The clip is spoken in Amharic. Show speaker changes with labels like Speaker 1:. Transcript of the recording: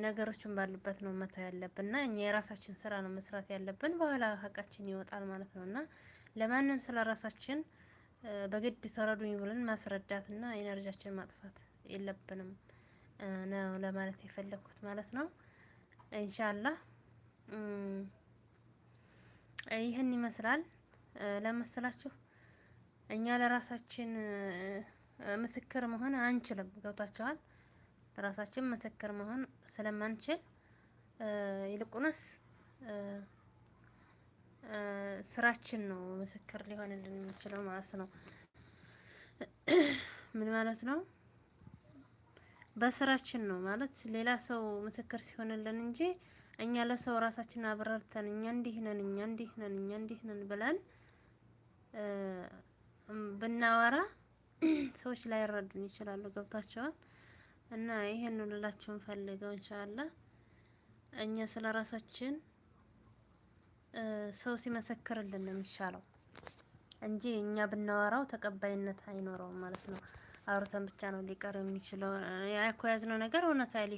Speaker 1: ነገሮችን ባሉበት ነው መተው ያለብን እና እኛ የራሳችን ስራ ነው መስራት ያለብን። በኋላ ሀቃችን ይወጣል ማለት ነው እና ለማንም ስለ ራሳችን በግድ ተረዱኝ ብለን ማስረዳትና energy ያችን ማጥፋት የለብንም ነው ለማለት የፈለግኩት ማለት ነው። ኢንሻአላህ ይህን ይመስላል ለመሰላችሁ እኛ ለራሳችን ምስክር መሆን አንችልም። ገብታችኋል? ለራሳችን ምስክር መሆን ስለማንችል ይልቁንስ ስራችን ነው ምስክር ሊሆንልን የሚችለው ማለት ነው። ምን ማለት ነው? በስራችን ነው ማለት ሌላ ሰው ምስክር ሲሆንልን እንጂ እኛ ለሰው ራሳችን አብራርተን እኛ እንዲህ ነን፣ እኛ እንዲህ ነን፣ እኛ እንዲህ ነን ብለን ብናወራ ሰዎች ላይረዱን ይችላሉ። ገብታቸዋል። እና ይሄን ነው ልላችሁ ፈልገው ኢንሻአላህ እኛ ስለ ራሳችን ሰው ሲመሰክርልን ነው የሚሻለው እንጂ እኛ ብናወራው ተቀባይነት አይኖረውም ማለት ነው። አውርተን ብቻ ነው ሊቀር የሚችለው። ያ እኮ ያዝነው ነገር እውነት ሊሆን